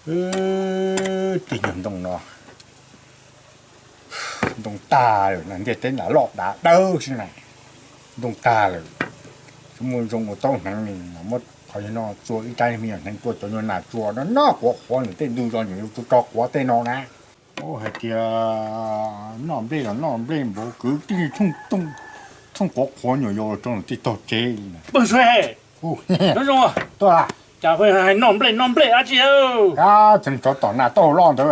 Tig nyuag ntoo no, ntoo tag lawm na, ntiaj teb nram loj dav dawb xwb na, ntoo tag lawm. Tsis muaj zoo ua taub hneev li, muab qhov no txua ib rab me nyuam hneev tua cov nyuag nas tsuag no noj quav qhuav ntawm tej ntug zos, nyuam yaus tsuas rov quav tej no na. Hais tias noj nplej los noj nplej npaum kwv tij thooj quav qhuav nyuam yaus rau ntawm tej tog tsev li na. Tuaj, cas hais noj nplej noj nplej dab tsi? Rov tom nas tau loj ntawd,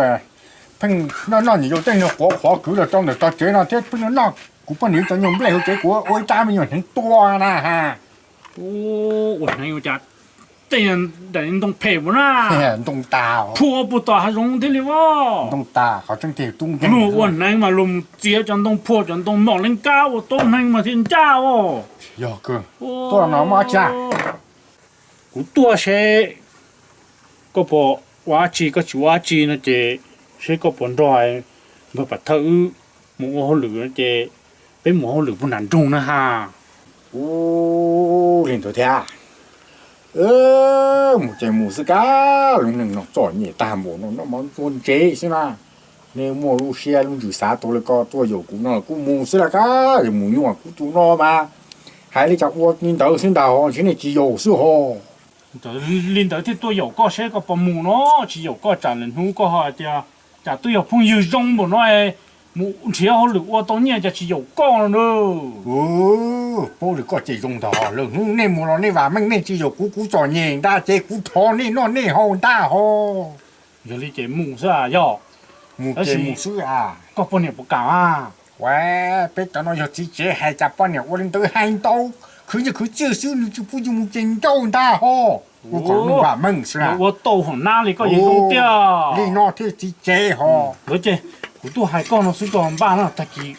pheej noj noj nyuam yaus tej nyuag quav qhuav kwv los rau ntawm tog tsev no thiab pheej noj, kuv poj niam cov nyuag nplej hauv tsev kuv ua ib rab me nyuam hneev tua na ha. Ua hneev ua cas tej daim ntoo phem ua na, ntoo tas, phua puag tom hav zoov thiab li os. Ntoo tas, qhov tseeb tiag tub nkeeg, luag ua hneev mas luag mus txiav cov ntoo phua cov ntoo mom leej kab ua taub hneev mas thiaj ncaj os. Yog kawg, tuaj no muaj dab tsi? Kuv tuaj seb koj puas ua dab tsi, koj tsis ua dab tsi no ces seb koj puas nrog npawg Pam Thawj wb mus ua hauj lwm no ces peb mus hauj lwm puag nram nroog na ha. Ub, li ntawd thiab. Mus ces mus xwb kab, lub neej no txom nyem tag npaum no noj mov ntxuag ntsev xwb na. Nej muaj lub siab lub ntsws xav tau li ko tuaj yaum kuv no kuj mus xwb lauj kab, yog mus nyuaj kuv tus no mas hais li cas ua li ntawd xwb ntag, ntshe nej tsis yaum xwb ho. Li ntawd thiaj tuaj yaum koj seb koj puas mus no, tsis yaum koj tsam lwm hnub koj ho hais tias cas twb yog phooj ywg zoo npaum no es mus nrhiav hauj lwm ua tau nyiaj cas tsis yaum koj no na. Paub li koj ces zoo ntag, lwm hnub nej mus los nej vam meej, nej tsis yaum kuv, kuv txom nyem ntag ces kuv thov nej noj nej haus ntag ho. Yog li ces mus xwb yog. Mus ces mus xwb. Koj poj niam puas kam? Ua, peb cov no yog txiv tsev hais cas poj niam ua li ntawd hais ntau, khwv nyiaj khwv txiaj xwb nws tsis pub yus mus ces ncauj ntag ho. Kuv kom nej vam meej xwb na. Ua tau hom nab li koj yeej zoo tiag. Li no thiaj txiv tsev ho. Ua ces kuv tuaj hais koj no xwb tso npaj na, tag kis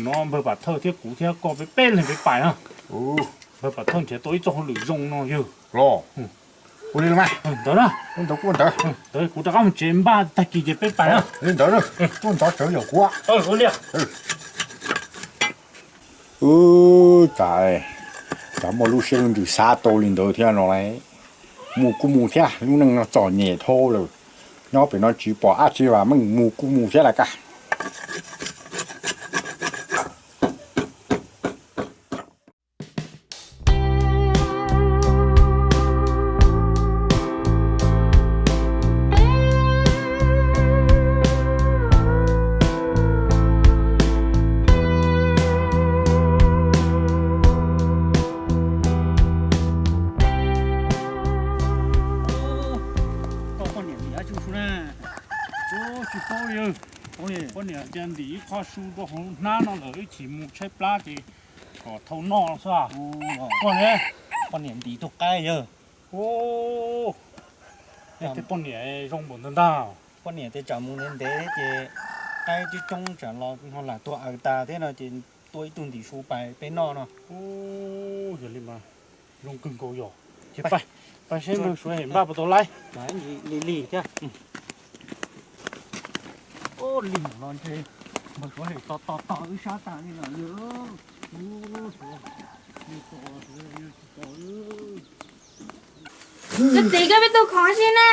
no npawg Pam Thawj thiab kuv thiab koj peb peb leeg peb pais na. Npawg Pam Thawj nrhiav tau ib txoj hauj lwm zoo no yog los. Ua li los mas. Ntawd na. Ntawd kuj ntawd. Ntawd kuv rov qab mus tsev npaj tag kis ces peb pais na. Li ntawd, tuaj ntxov tsawv yaum kuv. Ua li. Ub, cas, cas muaj lub siab lub ntsws xav tau li ntawd thiab no lauj. Mus kuj mus thiab, lub neej no txom nyem dhau lawm. Nyob pem no tsis pom dab tsi vam meej, mus kuj mus thiab lauj kab. Koj poj niam ntim dab tsi su na? Tsis paub li. Poj niam tias ntim ib qho su rau hauv hnab no lawm, ib chim mus tshaib plab ces kom thau noj xwb. Koj ne? Poj niam ntim tug qaib yawg. Tej poj niam zoo npaum ntawd ntag. Poj niam tias tsam mus ntev ntev ces qaib coob coob tsam los ho lam tuag aws tas thiab no ces tua ib tug ntim su pais peb noj no. Yog li mas zoo kawg nkaus yog. Ces pais, pais seb npawg Suav Hem npaj puas tau laib. Lig lig thiab. Lig no ntshe npawg Suav Hem tos tos tos wb sab tas li lawm. Koj txiv, koj peb tuaj khov si na.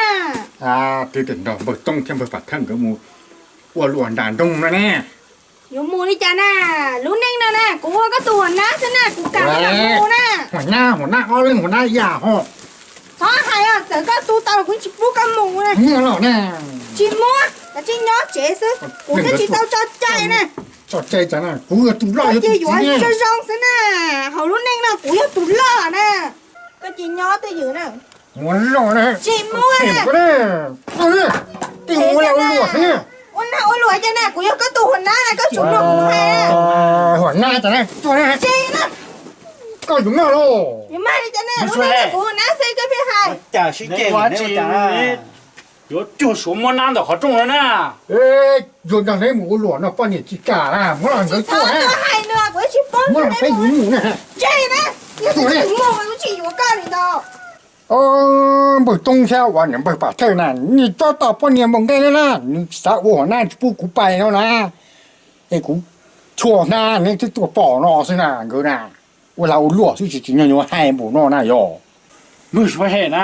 Twb nrog npawg Toob thiab npawg Pam Thawj nkawd mus ua luam nram nroog no ne. Yuav mus li cas na? Lub neej no na kuv ua koj tus huam nab xwb na, kuv kam li mus na. Huam nab, huam nab ob leeg huam nab ib yam ho. Txhob hais os, txawm koj tu tau los kuv tsis pub koj mus na. Muab los na. Tsis muab, koj tsis nyob tsev xwb, kuv twb tsis tau tso cai na. Tso cai cas na, kuv yog tus loj, koj cia yuav zoo zoo xwb na. Hauv lub neej no kuv yog tus loj na. Koj cia nyob twj ywm na. Muab los na. Tsis muab na. Ua nag ua luam xwb na. Ua nag ua luam cas na, kuv yog koj tus huam nab na, koj tsum mloog kuv hais. Huam nab cas na, tuaj na. Tsis na. Koj yuav mag los. Yuav mag li cas na, lub neej no kuv huam nab xwb koj pheej hais. Yuav cuag Suav muab nab ntawm qhov rooj no na. Yuav nrog neb mus ua luam no poj niam tsis kam na, muab los nkawd tuaj na. Tsis txhob hais nws, kuv tsis paub. Muab los peb yuav mus na. Tsis na, yog koj tsis mus kuv tsis yuav koj li ntawd. Npawg Toob thiab ua niam npawg Pam Thawj na, nws txhob tos poj niam npaum nqe no na, nws xav ua huam nab tsis pub kuv pais no na. Es kuv tshua hnab neb twb tuaj pom no xwb na nkawd na. Ua lag ua luam xwb tsis tsim nyog yuav hais npaum no na yog. Npawg Suav Hem na,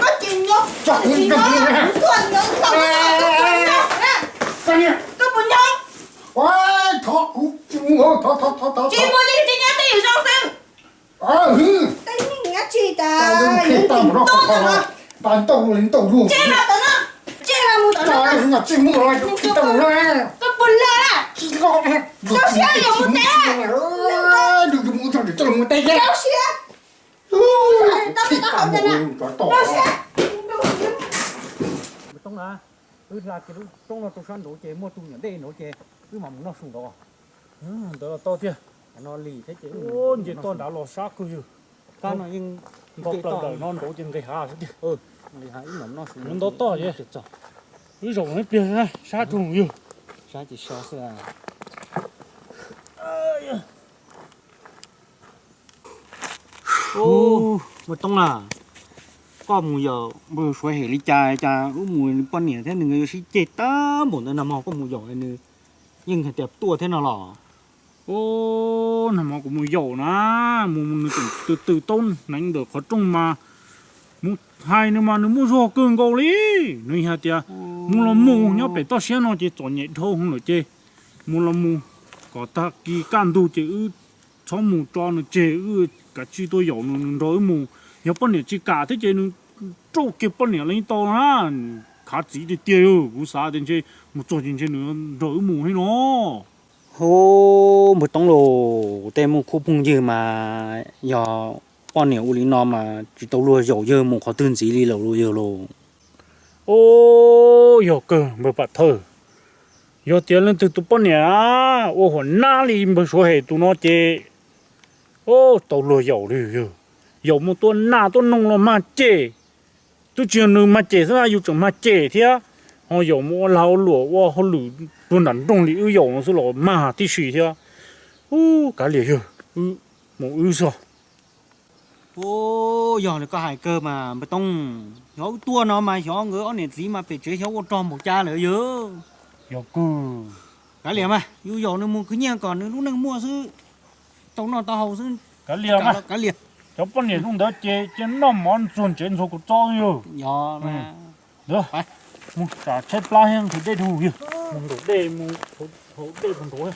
Koj tsis nyob, koj tsis nyob, kuv tuaj nyob, koj puas nyob? Koj puas nyob? Thov kuv tsis mus, thov, thov, thov, thov. Tsis mus li ces nyob twj ywm zoo xwb. Tej neeg nyob tsis tas, tsis tau, tsis tau, tsis tau, tsis tau. Tseg los tom no, tseg los mus tom no. Tsis mus los tsis tau. Koj puas lag? Rau siab yuav mus teb. Rau siab. Rau siab. Rau siab. Toob na, wb hla kiag lub roob no rau sab nraud ces muaj tus nyuam dej nraud ces wb mam mus noj su nraud. Ntawd los tau tiag. No lim thiab ces nce toj nrad los sab kawg yog. Kab no yeej nto plaws dawm no nraud ces nqis hav xwb tiag. Nqis hav ib mam noj su. Nov nto toj ces wb zaum ib pliag sab rau yog. Sab ces so xwb. Ub, Muaj Toob na, koj mus yaum npawg Suav hem li cas cas wb mus poj niam thiab nws nkawd yuav sib ceg tag npaum ntawd nag hmo koj mus yaum nws yeej hais tias tuaj thiab no los? Ub, nag hmo kuv mus yaum na, mus mus nws tseem tw tw taub hneev ntawm qhov rooj mas mus hais nws mas nws muaj zog kawg nkaus li. Nws hais tias mus los mus nyob pem toj siab no ces txom nyem dhau hwv lawm ces mus los mus kom tag kis kaj ntug ces wb txhob mus tso nws tseg, wb kav tsij tuaj yaum nws, nws nrog wb mus. Yog poj niam tsis kam thiab ces nws rauj kiag poj niam los yeej tau na. Khav txiv tiag tiag, kuv xav tias ntshe mus txog ces ntshe nws nrog wb mus thiab no. Hu, npawg Toob lauj, tej muaj khub phooj ywg mas yog poj niam ua li no mas tsis tau luag yaum yawg mus qhov twg ntxiv li lawm lauj yawg lauj. Ub, yog kawg npawg Pam Thawj, yog tias leej twg tus poj niam ua huam nab li npawg Suav hem tus no ces tsis tau luag yaum li yawg. Yaum mus tua nas tua noog los mag cem, twb tsis yog nws mag cem xwb na, yus tseem mag cem thiab. Ho yaum mus ua lag ua luam ua hauj lwm puag nram nroog li wb yaum no xwb los mag tib si thiab. Ub, kav liam yawg, wb mus wb xwb. Ub, yog li koj hais kawg mas npawg Toob, xyov wb tuaj no mas xyov nkawd ob niam txiv mas pem tsev xyov ua rog npaum cas lawm yawg. Yog kawg. Kav liam mas yus yaum nws mus khwv nyiaj kom nws lub neej muaj xwb, tau noj tau haus xwb. Kav liam mas, kav liam. Cov poj niam zoo ntawd ces cia noj mov ntxuag ntsev ntxuag kua txob yawg. Mus tsam tshaib plab thiab nqhis dej rau yawg. Mus nraum dej, mus haus dej rau nraud.